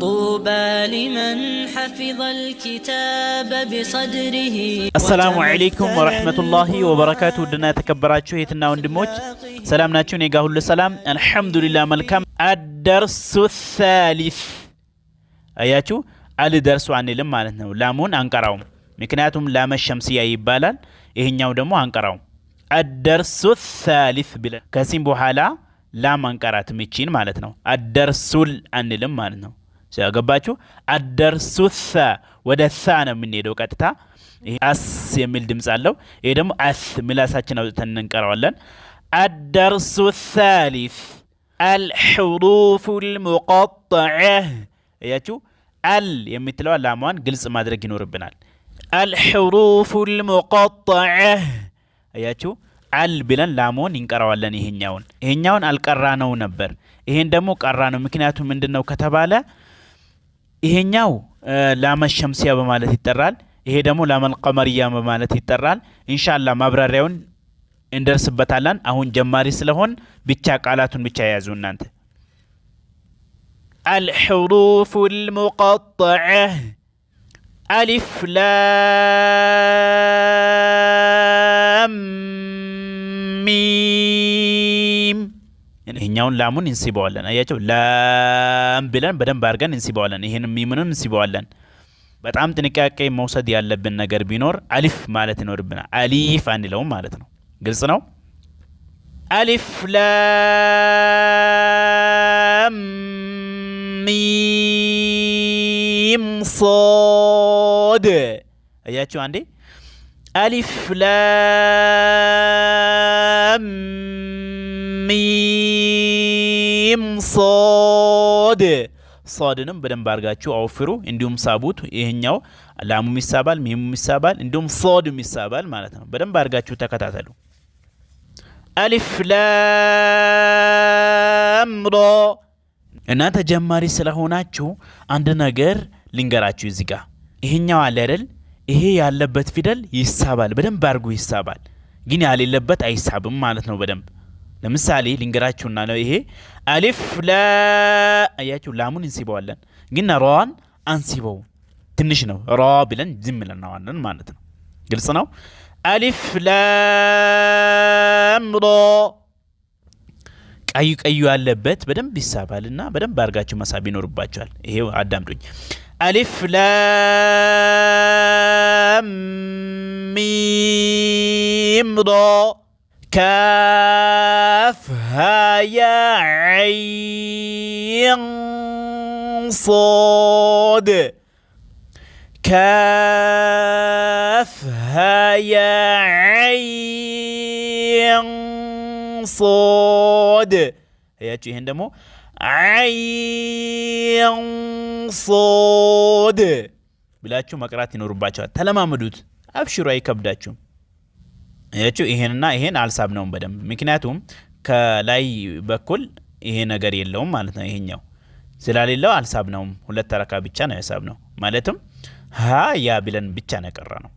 طوبى لمن حفظ الكتاب بصدره. السلام عليكم ورحمة الله وبركاته። ውድና የተከበራችሁ እህትና ወንድሞች ሰላም ናችሁ? እኔ ጋር ሁሉ ሰላም الحمد لله። መልካም። الدرس الثالث። አያችሁ፣ الدرس አንልም ማለት ነው። ላሙን አንቀራውም፣ ምክንያቱም لام شمسية ይባላል። ይሄኛው ደግሞ አንቀራውም። الدرس الثالث ብለን ከሲን በኋላ ላም አንቀራትም ይቺን ማለት ነው። الدرس ال አንልም ማለት ነው። ገባችሁ? الدرس الث ወደ ሳ ነው የምንሄደው ቀጥታ። ይሄ አስ የሚል ድምፅ አለው። ይሄ ደግሞ አስ ምላሳችን አውጥተን እንቀራዋለን። الدرس الثالث الحروف المقطعة። እያችሁ ال የምትለዋ ላሟን ግልጽ ማድረግ ይኖርብናል። الحروف المقطعة። አያችሁ፣ ال ብለን ላሞን እንቀራዋለን። ይሄኛውን አልቀራ ነው ነበር። ይሄን ደግሞ ቀራ ነው። ምክንያቱም ምንድን ነው ከተባለ ይሄኛው لام شمسية በማለት ይጠራል። ይሄ ደግሞ لام القمرية በማለት ይጠራል። إن شاء الله ማብራሪያውን እንደርስበታለን። አሁን ጀማሪ ስለሆን ብቻ ቃላቱን ብቻ የያዙ እናንተ። الحروف المقطعة ألف لام ميم። ይሄኛውን ላሙን እንስበዋለን። አያቸው፣ ላም ብለን በደንብ አድርገን እንስበዋለን። ይሄን ሚምንም እንስበዋለን። በጣም ጥንቃቄ መውሰድ ያለብን ነገር ቢኖር አሊፍ ማለት ይኖርብናል። አሊፍ አንለውም ማለት ነው። ግልጽ ነው። ألف لام ميم صاد። አያችሁ አንዴ ألف لام ميم صاد። ሶድንም በደንብ አድርጋችሁ አውፍሩ፣ እንዲሁም ሳቡት። ይሄኛው ላሙም ይሳባል፣ ሚሙም ይሳባል፣ እንዲሁም ሶድም ይሳባል ማለት ነው። በደንብ አድርጋችሁ ተከታተሉ። ألف لام را። እናንተ ጀማሪ ስለሆናችሁ አንድ ነገር ልንገራችሁ እዚህ ጋር ይሄኛው አለ አይደል? ይሄ ያለበት ፊደል ይሳባል፣ በደንብ አድርጎ ይሳባል። ግን ያሌለበት አይሳብም ማለት ነው። በደንብ ለምሳሌ ልንገራችሁና ነው። ይሄ ألف لا አያችሁ፣ ላሙን እንስበዋለን፣ ግን ራን አንስበው ትንሽ ነው። ራ ብለን ዝም ብለናዋለን ማለት ነው። ግልጽ ነው። ألف لام را። ቀዩ ቀዩ ያለበት በደንብ ይሳባልና በደንብ አድርጋችሁ መሳብ ይኖርባችኋል። ይሄው አዳምጡኝ። ألف لام ميم را كاف ها يا عين صاد كاف ها يا عين صاد። አያችሁ፣ ይሄን ደግሞ عين صاد ብላችሁ መቅራት ይኖርባችኋል። ተለማመዱት። አብሽሩ፣ አይከብዳችሁም። አያችሁ፣ ይሄንና ይሄን አልሳብነውም በደንብ፣ ምክንያቱም ከላይ በኩል ይሄ ነገር የለውም ማለት ነው። ይሄኛው ስለሌለው አልሳብነውም። ሁለት ተረካ ብቻ ነው የሳብነው። ማለትም ሀ ያ ብለን ብቻ ነው የቀራነው።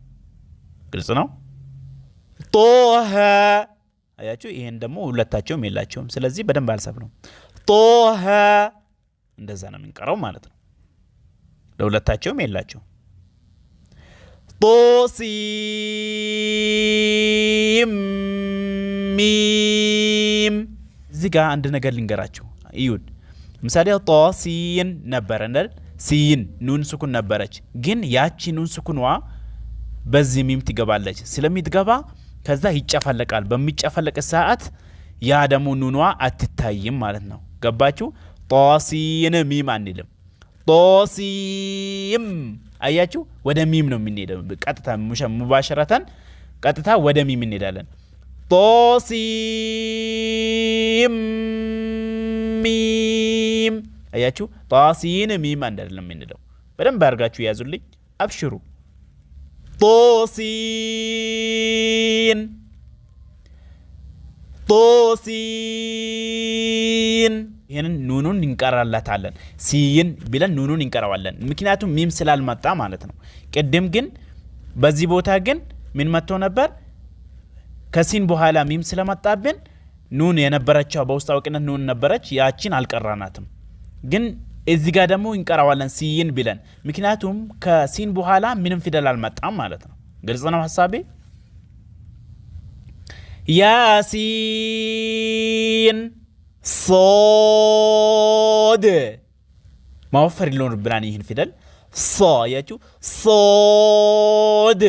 ግልጽ ነው። ጦሀ አያችሁ፣ ይሄን ደግሞ ሁለታቸውም የላቸውም። ስለዚህ በደንብ አልሳብነው። ጦሀ እንደዛ ነው የምንቀረው ማለት ነው። ለሁለታቸውም የላቸው። ጦሲም ሚም። እዚህ ጋር አንድ ነገር ልንገራችሁ እዩን። ምሳሌ ጦሲን ነበረ አይደል? ሲን ኑን سكون ነበረች፣ ግን ያቺ ኑን ስኩንዋ በዚህ ሚም ትገባለች። ስለሚትገባ ከዛ ይጨፈለቃል። በሚጨፈለቅ ሰዓት ያ ደግሞ ኑኗ አትታይም ማለት ነው። ገባችሁ? ጦሲን ሚም አንልም። ጦሲም አያችሁ፣ ወደ ሚም ነው የምንሄደው። ቀጥታ مباشرة ቀጥታ ወደ ሚም እንሄዳለን። ጦሲም ሚም አያችሁ፣ ጣሲን ሚም አንድ አይደለም የምንለው። በደንብ አድርጋችሁ ያዙልኝ፣ አብሽሩ። ጦሲን ጦሲን ይህንን ኑኑን እንቀራላታለን። ሲይን ብለን ኑኑን እንቀራዋለን። ምክንያቱም ሚም ስላልመጣ ማለት ነው። ቅድም ግን በዚህ ቦታ ግን ምን መጥቶ ነበር? ከሲን በኋላ ሚም ስለመጣብን ኑን የነበረችው በውስጥ አዋቂነት ኑን ነበረች። ያቺን አልቀራናትም። ግን እዚህ ጋር ደግሞ እንቀራዋለን ሲን ብለን፣ ምክንያቱም ከሲን በኋላ ምንም ፊደል አልመጣም ማለት ነው። ግልጽ ነው ሀሳቤ። ያሲን ሶድ ማወፈር ይኖርብናል። ይህን ፊደል ሶ አያችሁ፣ ሶድ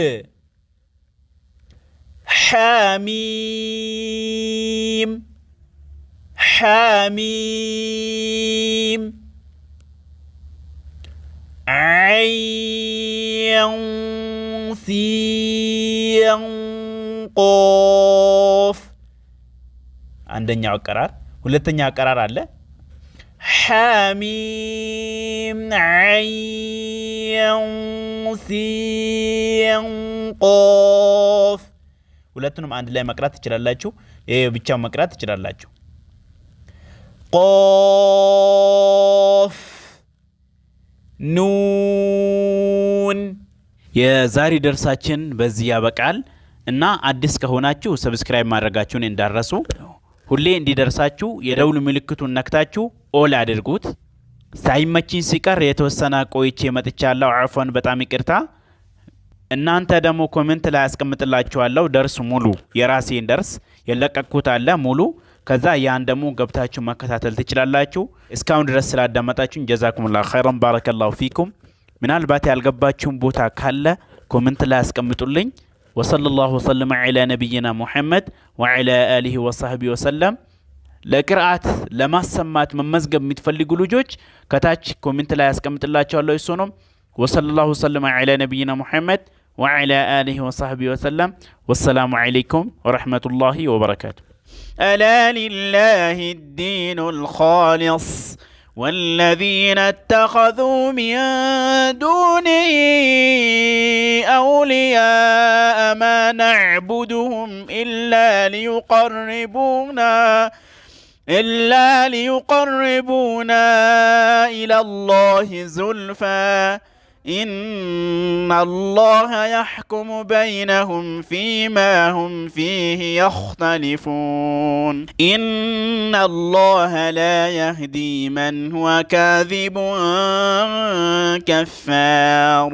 ሐሚም ሐሚም ዐይን ሲን ቆፍ። አንደኛው አቀራር። ሁለተኛ አቀራር አለ። ሐሚም ዐይን ሲን ቆፍ። ሁለቱንም አንድ ላይ መቅራት ትችላላችሁ። ይሄ ብቻው መቅራት ትችላላችሁ። ቆፍ ኑን። የዛሬ ደርሳችን በዚህ ያበቃል እና አዲስ ከሆናችሁ subscribe ማድረጋችሁን እንዳትረሱ። ሁሌ እንዲደርሳችሁ የደውል ምልክቱን ነክታችሁ all አድርጉት። ሳይመችኝ ሲቀር የተወሰነ ቆይቼ መጥቻለሁ። عفوا በጣም ይቅርታ። እናንተ ደግሞ comment ላይ አስቀምጥላችኋለሁ ደርስ ሙሉ የራሴን ደርስ የለቀቅኩት አለ ሙሉ። ከዛ ያን ደግሞ ገብታችሁ መከታተል ትችላላችሁ። እስካሁን ድረስ ስላዳመጣችሁኝ جزاكم الله خيرا بارك الله فيكم። ምናልባት ያልገባችሁን ቦታ ካለ comment ላይ አስቀምጡልኝ። وصلى الله وسلم على نبينا محمد وعلى آله وصحبه وسلم። ለቅርአት ለማሰማት መመዝገብ የምትፈልጉ ልጆች ከታች comment ላይ አስቀምጥላችኋለሁ። እሱ ነው። وصلى الله وسلم على نبينا محمد وعلى آله وصحبه وسلم። والسلام عليكم ورحمة الله وبركاته። ألا لله الدين الخالص والذين اتخذوا من دونه أولياء ما نعبدهم إلا ليقربونا إلى الله زلفى إن الله يحكم بينهم فيما هم فيه يختلفون إن الله لا يهدي من هو كاذب كفار.